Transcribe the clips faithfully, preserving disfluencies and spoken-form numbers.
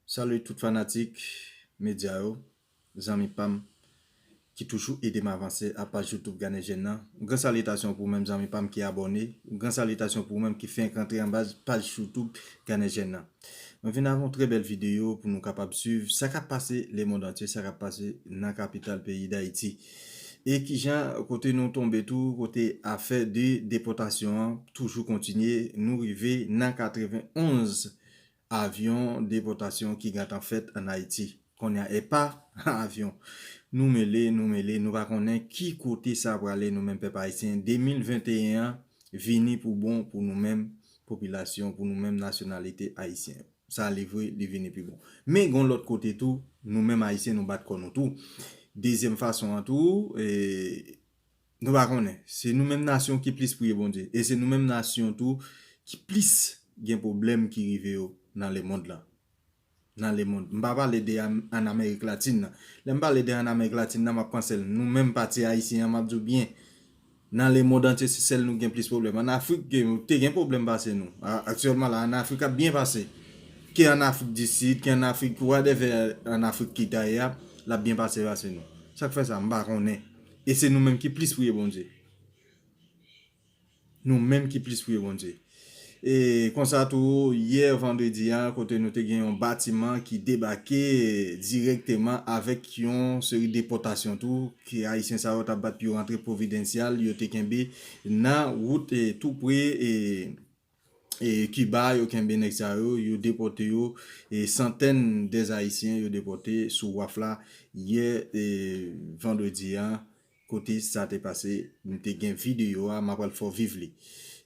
Salut tout fanatik medya yo, zanmi pa m ki toujou ede m avanse a paj YouTube Ganèjèn nan. Yon gran salitasyon pou ou menm zanmi pa m ki abòne. Yon gran salitasyon pou ou menm ki fenk rantre anba paj YouTube Ganèjèn nan. Mwen vin avèk yon trè bèl videyo pou nou kapab swiv sa k ap pase lemonn antye, sa k ap pase nan kapital peyi Dayiti. E kijan kote nou tonbe tou, kote afè de depòtasyon an toujou kontinye, nou rive nan katrevenonz avyon depòtasyon ki gentan fèt ann Ayiti. Kounye a, e pa avyon. Nou mele, nou mele, nou pa konnen ki kote sa prale, nou menm pèp ayisyen. De mil venteyen an vini pou bon pou nou menm popilasyon, pou nou menm nasyonalite ayisyen. Sa li vre, li vini pi bon. Men gon lòt kote tou, nou menm ayisyen, nou bat kò nou tou. Dezyèm fason an tou, e, nou pa konnen. Se nou menm nasyon ki plis priye Bondye. E se nou menm nasyon tou ki plis gen pwoblèm ki rive yo nan lemonn lan. Nan lemonn. M pa pale de an, an Amerik Latin nan. Lè m pale de an Amerik Latin nan, m ap panse l. Nou menm pati ayisyen an, m ap di w byen. Nan lemonn antye, se sèl nou gen plis pwoblèm. An Afrik, gen, te gen pwoblèm pase nou. A, aktyèlman la, an Afrik ap byen pase. Ke an Afrik di Sid, ke an Afrik, whatever an Afrik ki ta ye a, l ap byen pase pase nou. Sa k fè sa, m pa konnen. E se nou menm ki plis priye Bondye. Nou menm ki plis priye Bondye. E konsa tou, yè vandredi a, kote nou te gen yon batiman ki debake dirèkteman avèk yon seri depòtasyon tou, ke ayisyen sa yo t ap bat pou yo rantre Providencial, yo te kenbe nan wout, e, tou pre, e, e, Kiba, yo kenbe nèg sa yo, yo depòte yo, e, santèn dè Ayisyen yo depòte sou waf la yè, e, vandredi a. Kote sa te pase, m te gen videyo a, m apral fè w viv li.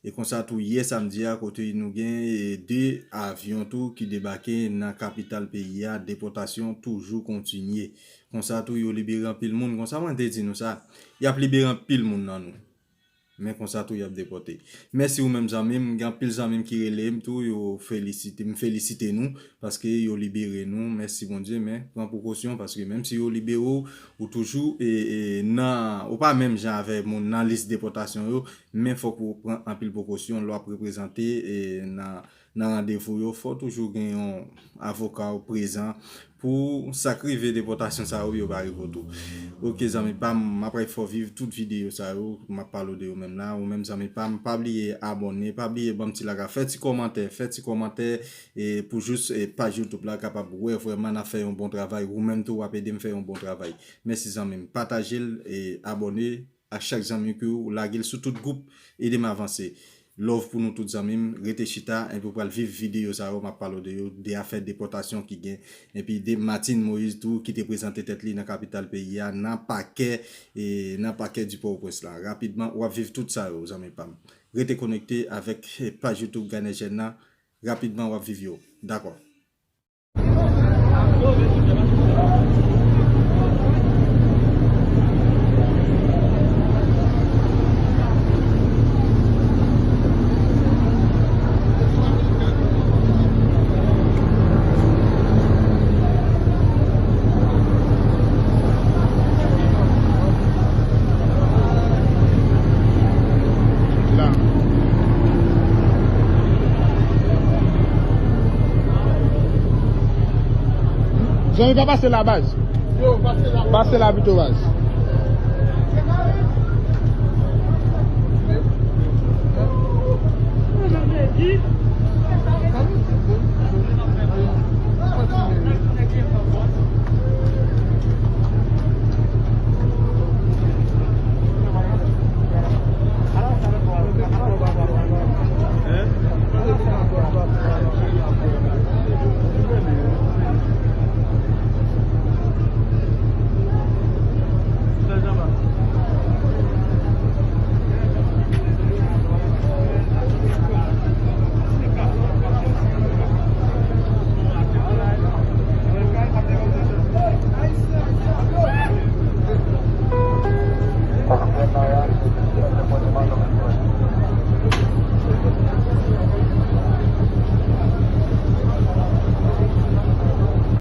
E konsa tou, yè samdi a, kote nou gen, e, de avyon tou ki debake nan kapital peyi a, depòtasyon toujou kontinye. Konsa tou, yo libere anpil moun, konsa mwen te di nou sa, y ap libere anpil moun nan nou. Men konsa tou, y ap depòte. Mèsi ou menm zanmi m, gen anpil zanmi m ki rele m tou, yo felisite, m felisite nou. Paske yo libere nou, mèsi Bondye, men pran prekosyon, paske menm si yo libere w, ou toujou, e, e, nan, ou pa menm jan avè moun nan lis depòtasyon yo, men fòk ou pran anpil prekosyon lè w ap reprezante, e, nan, nan randevou yo, fò toujou gen yon avoka w prezan pou sa k rive depòtasyon sa yo, yo pa rive w tou. Oke, zanmi pa m, m ap fè w viv tout videyo sa yo, m ap pale w de yo menm la, ou menm zanmi pa m, pa bliye abòne, pa bliye ban m ti like, fè ti kòmantè, fè ti kòmantè, e pou jis, e, paj YouTube la kapab wè vrèman n ap fè yon bon travay. Ou menm tou, w ap ede m fè yon bon travay. Mèsi zanmi m. Pataje l e abòne ak chak zanmi ke w lage l sou tout gwoup. Ede m avanse. Love pou nou tout zanmi m. Rete chita epi w pral viv videyo sa yo m ap pale w de yo, de afè depòtasyon ki gen. Epi de Martine Moïse tou ki te prezante tèt li nan kapital peyi a, nan pakè, e nan pakè di Pòtoprens la. Rapidman, w ap viv tout sa yo, zanmi pa m. Rete konekte avèk, e, paj YouTube Ganèjèn nan. Rapidman, w ap viv yo. Dakò. Zanmi pa pase la baz. Pase la pito baz.